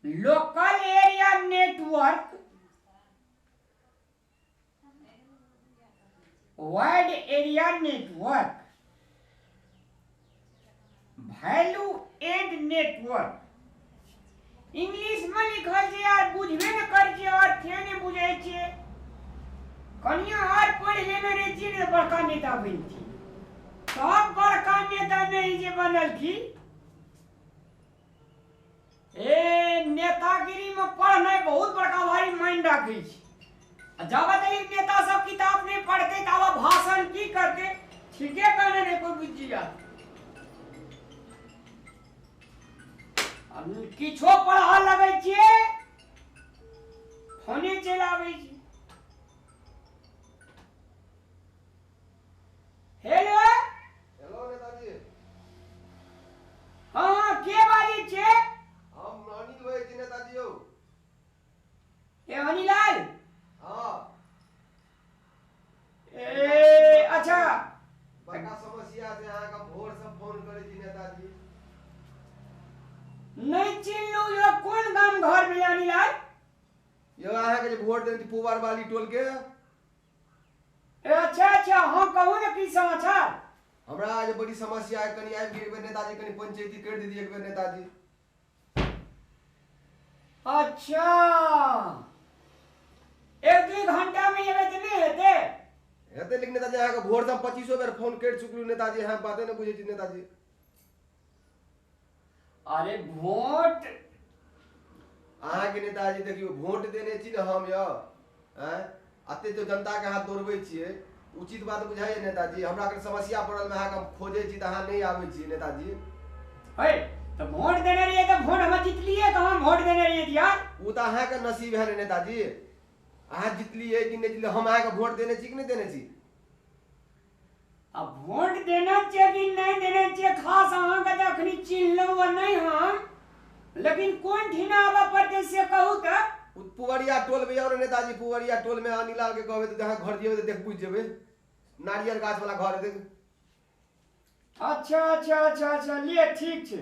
Local area network, wide area network, value add network. English में लिखल छै यार, बुझबे ने करै छियै, अर्थे नहि बुझै छियै। कनियो आर पढ़ि लेने रहै छियै ने, बड़का नेता बनतियै। सब बड़का नेता नहि जे बनलखिन। ए नेतागिरी में पढ़नाइ बहुत बड़का भारी माइन राखै छै। आ जाबे तक नेता सब किताब नहि पढ़तै ताबे भाषण की करतै? ठीके कहने रहै कोइ बुझि जात। किछो पढ़ऽ लगै छियै, फोने चलि आबै छै। हेलो। हेलो नेताजी। हँ, के बाजै छियै? हम अनिल बाजै छी नेताजी यौ। ए अनिलाल। हँ। ए अच्छा। बड़का समस्या छै, अहाँके हम भोरसँ फोन करै छी नेताजी। नहि चिन्हलहुँ यौ, कोन गाम घर भेलै अनिलाल? यौ, अहाँके जे वोट देने छी पुबार वाली टोलके। ए अच्छा अच्छा, हँ, कहू ने, की समाचार? हमरा जे बड़ी समस्या है, कनि आबि के एक बेर नेताजी कनि पंचायती करि दीजिए एक बेर नेताजी। अच्छा, एक दुई घंटा में एबै तऽ नहि हेतै? हेतै, लेकिन नेताजी अहाँके भोरसँ हम 25 बेर फोन करि चुकलहुँ नेताजी, अहाँ बाते नहि बुझै छी नेताजी। अरे वोट अहाँके नेताजी देखियौ, वोट देने छी ने हम यौ, आँय, एते जो जनताके अहाँ दौड़बै छियै, उचित बात बुझाइए नेताजी? हमरा कनि समस्या पड़ल, अहाँके हम खोजै छी तऽ अहाँ नहि आबै छियै नेताजी। है तऽ वोट देने रहियै तऽ वोट हम जितलियै तऽ हम वोट देने रहियै यार। ओ तऽ अहाँके नसीब है ने नेताजी, अहाँ जितलियै कि नहि जितलियै। हम अहाँके वोट देने छी कि नहि देने छी? आ वोट देना छियै कि नहि देने छियै, खास अहाँके तऽ अखनी चिन्हलहुँ नहि हम, लेकिन कोन ठिना आबऽ पड़तै से कहू तऽ। ओ पुवरिया टोल में आउ ने नेताजी, पुवरिया टोल में अनिलाल के कहबै तऽ अहाँ घर जेबै तऽ देख बुझि जेबै, नारियल गाछ वाला घर देख। अच्छा अच्छा अच्छा अच्छा, लिअ, ठीक छै,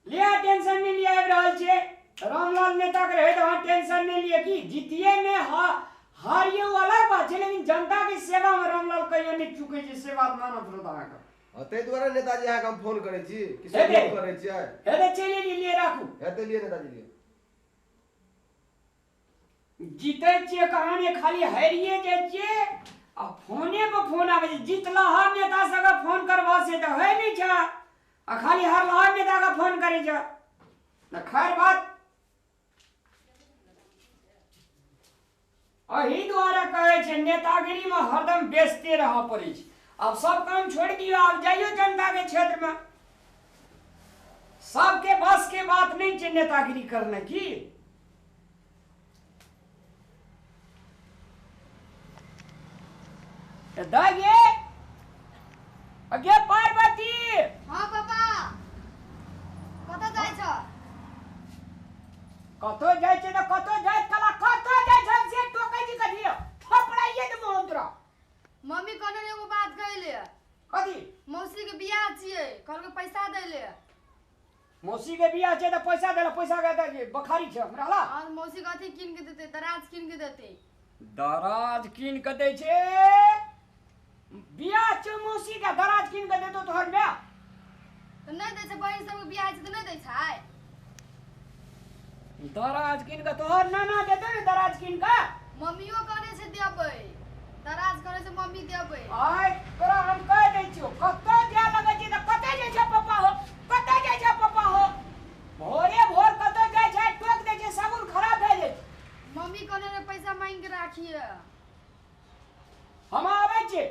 लिअ, टेंशन नहि लिअ, आबि रहल छियै। रामलाल नेताके रहै तऽ अहाँ टेंशन नहि लिअ। की जीतिए नहि हा हारिए ओ अलग बात छै, लेकिन जनताके सेवामे रामलाल कहियो नहि चुकै छै, से बात मानऽ पड़त अहाँके। हँ, ताहि दुआरे नेताजी अहाँके हम फोन करै छी कि हेतै। सहयोग करै छियै। हेतै, चलि एलियै, लिअ, राखू। हेतै, लिअ नेताजी, लिअ। जीतै छियै कहानी, खाली हारिए जाइ छियै आ फोने पर फोन आबै छै। जीतलहा नेता सबके फोन करबह से तऽ होइ नहि छै, आ खाली हारलहा नेताके फोन करै छै ने। खैर बात, एहि दुआरे कहै छै नेतागिरीमे हरदम व्यस्ते रहऽ पड़ै छै। आब सब काम छोड़ि दियौ, आब जाइयौ जनताके क्षेत्रमे। सबके बस के बात नहि छै नेतागिरी करना की। दाइ गे, गे पार्वती। हाँ पापा, कतऽ जाइ छ? कतौ जाइ छै तऽ कतौ जाइत कला कतौ जाइ छै से टोकै छी कथी थपड़ाइए देबो हम तोरा। मम्मी कहने रहे एगो बात कहले। कथी? मौसी के बियाह छियै, कहलकै पैसा दै ले। मौसी के बियाह छै तऽ पैसा देला, पैसा के तऽ बखारी छै हमरा ला? और मौसी के अथी कीन के देतै, दराज कीन के देतै। दराज कीन के दै छै? बियाह छै मौसी के, दराज कीन के देतौ तोहर माय? तऽ नहि दै छै? बहिन सबके बियाह छै तऽ नहि दै छै? दराज कीन के तोहर नाना देतौ ने दराज कीन के? मम्मियो कहने छै देबै दराज, कहने छै मम्मी देबै। आइ तोरा हम कह दै छियौ, कतऽ जाय लगै छै तऽ कतऽ जाइ छै पप्पा हो, कतऽ जाइ छै पप्पा हो, भोरे भोर कतऽ जाइ छै, टोक दै छै, शगुन खराब भए जाइ छै। मम्मी कहने रहे पैसा मांगि के राखिए। हम आबै छियै,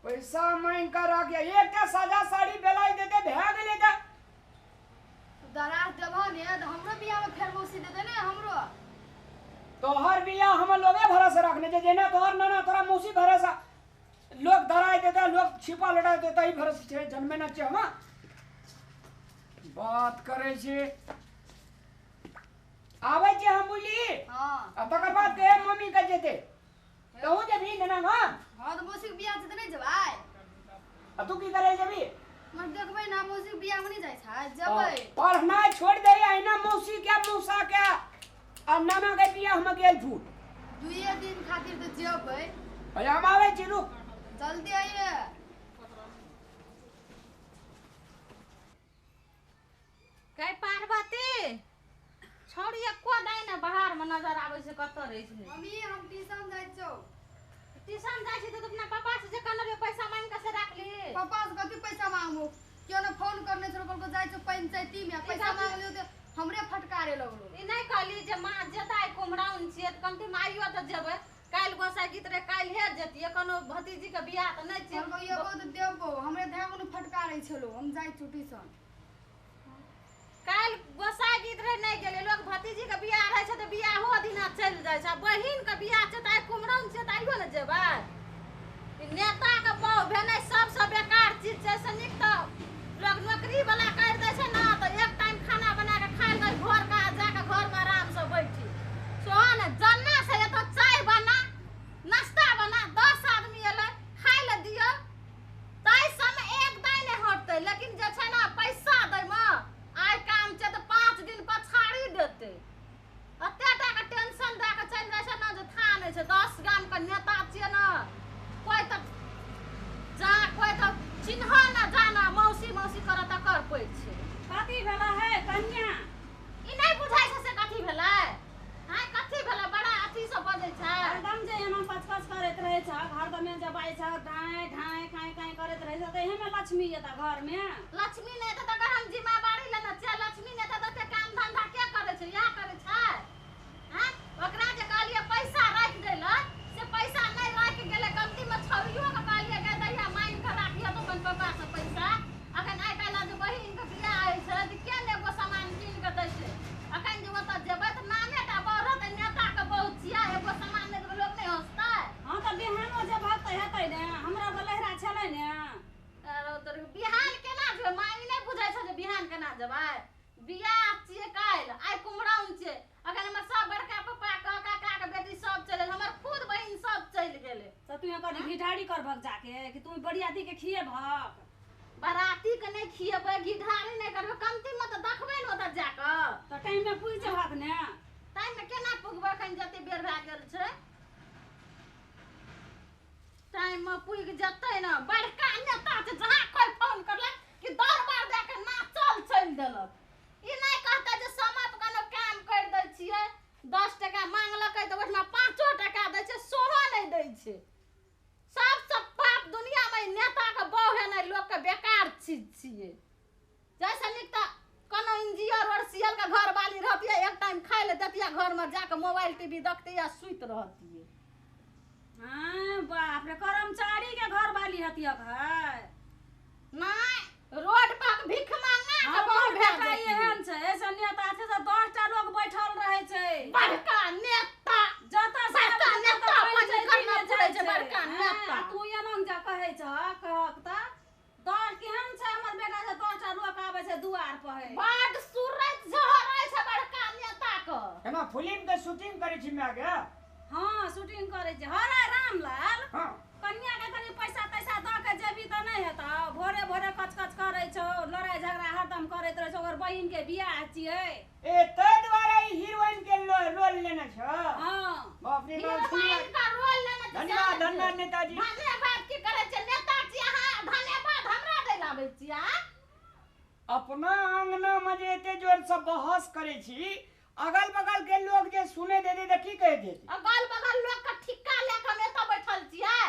पैसा मांगि कऽ राखिए। एकटा सादा साड़ी ब्लाउज देतै, भए गेलै तऽ। दराज देबह ने तऽ हमरो बियाह में फेर मौसी देतै ने हमरो। तोहर बियाह हम लोगे भरोसा रखने छै, जेना तोहर नाना तोरा मौसी भरोसा लोग दराज देता, लोग छिपा लड़ा देता, ई भरोसा छै? जन्मे ना छै। हम बात करै छी, आबै छी हम, बुझली? हाँ। आ तकर बाद कहे मम्मी के जेतै, तहूँ जेबही नाना गाम? हाँ, तऽ मौसी के बियाह छै तऽ नहि जेबै? आ तू की करै जेबही? मगर देखबै ना, मौसी के बियाह में नहि जाइ छै, जेबै। पढ़नाइ छोड़ि दे, अहिना मौसी के आ नाना के बियाह में गेल फूट। दुइये दिन खातिर त जेबै। अरे हम आबै छी, रुक। जल्दी आइए। कै पार्वती छौड़ी एको दाइ ने बाहर में नजर आबै छै, कतऽ रहै छै? मम्मी हम ट्यूशन जाइ छौ। ट्यूशन जाइ छी तऽ अपना पापा से जे कहने रहियो पैसा मांगि कऽ से राखली। पापा से कथी पैसा मांगबो? क्यों ने फोन करने छलो, कहलको जाइ छौ पंचायती में, पैसा मांगलियो तऽ हमरे फटकारे लगलो। ई नहि कहली जे माँ जेतै कुम्हराउन छियै तऽ कमती आइयो तऽ जेबै, काल्हि गोसाइ गीत रहे काल्हि हे जतियै, कोनो भतीजी के बियाह तऽ नहि छियै। कहलको एगो तऽ देबो, हमरे धए कोनो फटकारे छलो, हम जाइ छौ ट्यूशन। काल्हि गोसाइ गीत रहे नहि गेलै, लोक भतीजी के बियाह रहै छै तऽ बियाहो दिना चलि जाइ छै, आ बहिन के बियाह छै तऽ आइ कुम्हराउन छियै तऽ आइयो ने जेबै। नेता के बहु भेनाइ सबसँ बेकार चीज छै, से नीक तऽ लोक नौकरी वाला करि दै छै ने तऽ एक टाइम खाना बना कऽ खाइ लए घर का जाके घर में आराम से बैठी। सोहन जन्ना से एतऽ चाय बना, नाश्ता बना, 10 आदमी एलै खाइ लए दियौ, ताहि समय एक दाइ नहि हटतै, लेकिन जे छै ने पैसा दैमे आइ काम छै तऽ 5 दिन पछाड़ी देतै। एते टाके टेंशन दए कऽ चलि जाइ छै ने जे था नहि छै। 10 गामके नेता छियै ने, कोइ तऽ जा कोइ तऽ चिन्ह न जाना, मौसी मौसी करत तकर पैघ छै। कथी भेलै है कन्या? ई नहि बुझाइ छै से कथी भेलै? हाँ कथी भेलै? बड़ा अथी से बजै छै। हरदम जे एना पचपच करैत रहै छ, हरदम जे बाजै छ, ढाँय ढाँय काँय काँय करैत रहै छ, तऽ एहिमे लक्ष्मी एतऽ घरमे? लक्ष्मी नहि एतै तकर हम जिम्मेवारी लेने छियै। लक्ष्मी नहि एतै तऽ काम धंधा के करै छै? इएह करै छै। हाँ ओकरा जे कहलियै पैसा राखि दै लए, से पैसा नहि राखि गेलै। गलतीमे छौड़ियो के कहलियै गे दैया मांगि कऽ राखियौ तऽ अपन पापा से पैसा। अखन आइ काल्हि जे बहिनके बियाह होइ छै तऽ के ने एगो सामान कीन कऽ दै छै? अखन जे ओतऽ जेबै तऽ नामे टा बढ़त, नेताके बहुत छियै, एगो सामान नहि देबै लोक नहि हँसतै? हाँ तऽ बिहानो जेबहक तऽ हेतै ने, हमरा लहरा छलै ने। बिहान केना जेबै? माँ ई नहि बुझै छै जे बिहान केना जेबै। बियाह छियै काल्हि, आइ कुम्हराउन छियै। अखन हमर सब बड़का पप्पा के काका के बेटी सब चलि गेल, हमर खुद बहिन सब चलि गेलै। तऽ तू एकर घिढारी करबहक जाके कि तू बरियाती के खिएबहक? बराती के नहि खिएबै, घिढारी नहि करबै, कमती मे तऽ देखबै ने ओतऽ जाकऽ। तऽ टाइम मे पुजि जेबहक ने? टाइम मे केना पुगबै? अखन जते बेर भए गेल छै टाइम मे पुगि जेतै ने। बड़का नेता छै, जहाँ कोइ फोन करलक कि दरबार दए कऽ नाचल चलि देलक। ई नहि कहतै जे समय पर कोनो काम करि दै छियै। 10 टका मांगलकै तऽ ओहिठमा 5 टका दै छै, सेहो नहि दै छै। सबसँ पाप दुनियामे नेताके बहु हेनाइ लोकके बेकार चीज छियै। जैसे नीक तऽ कोनो इंजीनियर और सीएल के घरवाली रहतियै, एक टाइम खाइ लए देतियै, घरमे जाके मोबाइल टीवी देखतियै आ सुति रहतियै। हाँ बाप रे, कर्मचारी के घरवाली हतियक है? नहि, रोड पर भीख मांगा के बहु हमर भए बेटा जेतियै। एहन छै, ऐसन नेता छै जे 10 टा लोग बैठल रहै छै। बड़का नेता जतऽ से बड़का आबै छै नेता ततऽ अपन पंचायतीमे करना जाइ पड़ै छै, छै। बड़का हाँ, नेता। तू एना जे कहै छह, कहक तऽ दस केहन छै हमर बेटा जे 10 टा लोक आबै छै दुआर पर है। बड सूरज झहरै छै बड़का नेता के। एना फिल्म के शूटिंग करै छी माय गे? हाँ शूटिंग करै छै। हरे रामलाल, हाँ कन्या के कनि पैसा तैसा दऽ के जेबी तऽ नहि हेतौ? भोरे भोरे कचकच करै छौ, लड़ाइ झगड़ा हरदम करैत रहै छौ। ओकर बहिन के बियाह छियै। ए तै दुआरे ई हीरोइन के रोल लेने छ? हाँ बाप रे बाप, हीरोइन का रोल लेने छै। धन्यवाद धन्यवाद नेताजी। धन्यवाद की करै छै नेता छी अहाँ? धन्यवाद हमरा दै लाबै छी अहाँ? अपना आंगना में जे एते जोर से बहस करै छी, अगल बगल के लोग जे सुने देते तऽ की कहि देते? अगल बगल लोक के ठिक्का लए कऽ हम एतऽ बैठल छियै।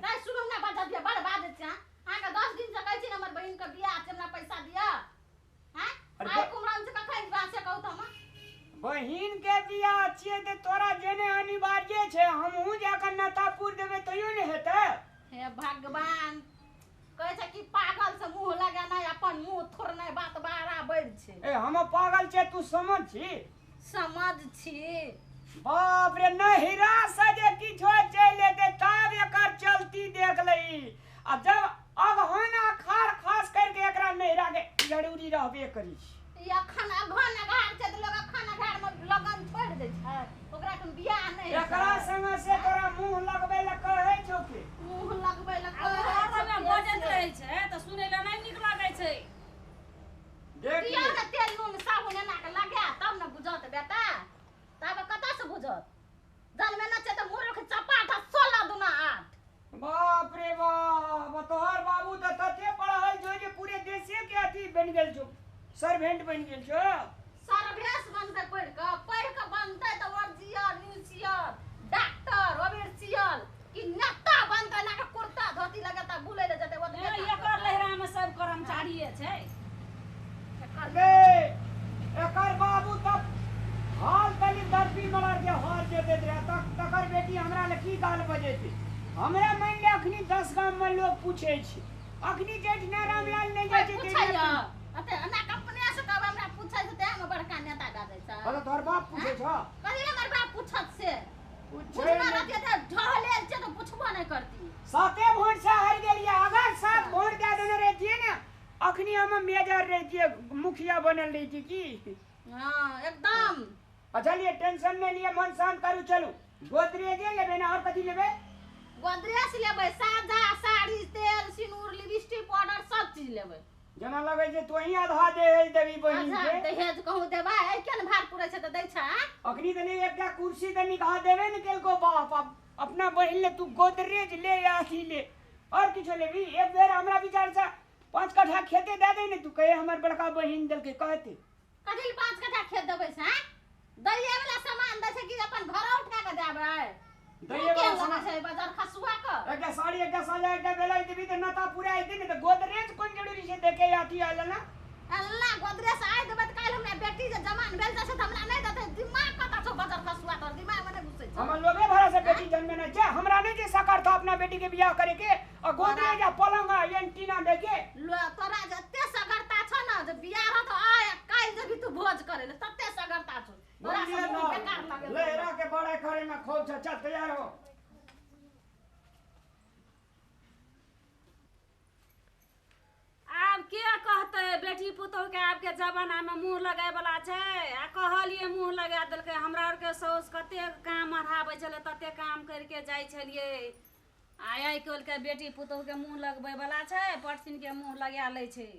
नहि सुनू ने, बजत दिअ, बड़ बाजै छी अहाँ। अहाँके 10 दिन से कहै छी ने हमर बहिन के बियाह छै, हमरा पैसा दिअ। हाँ आइ कुम्हरन से कखन जेबै से कहू तऽ हम। बहिन के बियाह छियै तऽ तोरा जेने अनिवार्य छै, हमहूँ जाकऽ नेतापुर देबै तैयो नहि हेतै? हे भगवान, कहै छै कि पागल से मुँह लगेनाइ अपन मुँह थोड़नाइ बात बराबर छै। ए हम पागल छै तू समझ छी? समझ छी। बाप रे, नहिरा से जे किछो चलि एतै तब एकर चलती देख लही, आ जब अगहन अखाड़ खास करके एकरा नहिरा के जरूरी रहबे करी छै। ई अखन अगहन अघार छै तऽ लोक अखन अघार मे लगन छोड़ि दै छै, ओकरा कोनो बियाह नहि होइ एकरा छै। संगे से तोरा मुँह लगबै लए कहै छौ के? मुँह लगबै लए आ कहै हरदम छै बजैत रहै छै तऽ सुनै लए नहि नीक लागै छै। देख दियौ ले। ने तेल नून साबुन एना के लगा तब ने बुझत बेटा। बनि गेल छौ। सर्वेस बनतै पढ़ि कऽ, पढ़ि कऽ बनतै तऽ वर्जियर न्यूजियर डॉक्टर ओबेरसियर कि नेता बनतै ना के कुर्ता धोती लगेता बुलै ले जेतै ओतबे। एकर लहरा में सब कर्मचारीए छै। बे एकर बाबू तब हाल तली दर्पी मलर के हाल जेते रहे तक तकर बेटी हमरा ले की गाल बजेते। हमरा मान ले अखनी 10 गाम में लोग पूछे छै अखनी जेठ ना रामलाल नहीं जाय छै। पूछैया अते ना अपने से कहब हमरा पूछै छै ते हम बड़का नेता गा दै छै। अरे तोहर बाप पूछे छ? कही हमर बाप पूछत से पूछे पूछना रहती त ढहलेल छै त पूछबो नहीं करती। 7 वोट से हार गेलिए, अगर 7 वोट दे देने रहतिए ना अखनी हम मेजर रहतिए मुखिया बनल रहती की। हां एकदम। अच्छा लिए टेंशन नहीं लिए, मन शांत करू, चलू गोदरेज लेबे ना और कथी लेबे? गोदरेज लेबै, सादा साड़ी तेल सिनूर लिपस्टिक पाउडर सब चीज लेबै। जना लगे जे तू ही आधा दहेज देबी बहिन के। दहेज कहूं देबै ए केन भार पुरै छै त दै छै। अखनी तनी एकटा कुर्सी त निकाह देबे न केलको बाप, अपना बहिन ले तू गोदरेज ले या अथी ले और किछो लेबी। एक बेर हमरा विचार से 5 कट्ठा खेते दे दे ने तू, कहे हमर बड़का बहिन देलकै कहते। कथी 5 कट्ठा खेत देबै से? दैये वाला सामान दै छै कि अपन घर उठा के देबै? दैये वाला सामान छै बाजार खसुआ के एकटा साड़ी एकटा साया एकटा बेलाइ देबी त नता पूरा आइते ने त गोदरेज कोन जरूरी छै देखे अथी आयल ना। अल्लाह गोदरेज आइ देबै त काल्हि हमरा बेटी जे जमान भेल छै त हमरा नहि देतै। दिमाग कत छौ बाजार खसुआ तोर दिमाग में नहि घुसै छै। हमर लोगे भरोसे बेटी जन्मे ना छै, हमरा नहि जे सकर था अपना बेटी के बियाह करे के आ गोदरेज आ पलंग आ एंटीना दे के। लो तोरा जते सगरता छ न जे बियाह रह त आइ काल्हि जेबी तू भोज करे ले तते सगरता छौ। तोरा सब बेकार लगे लहरा के बड़ा करे में खोल छ। चल तैयार हो। आब के कहते बेटी पुतोह के आब के जमाना में मुंह लगाए वाला छै आ कहलिए मुंह लगा देलकै। हमरा आर के साउस कते काम अढ़ाबै छलै तते काम करके जाइ छलियै। आ आइ काल्हि के बेटी पुतोह के मुंह लगबै वाला छै, पटसिन के मुंह लगा लै छै।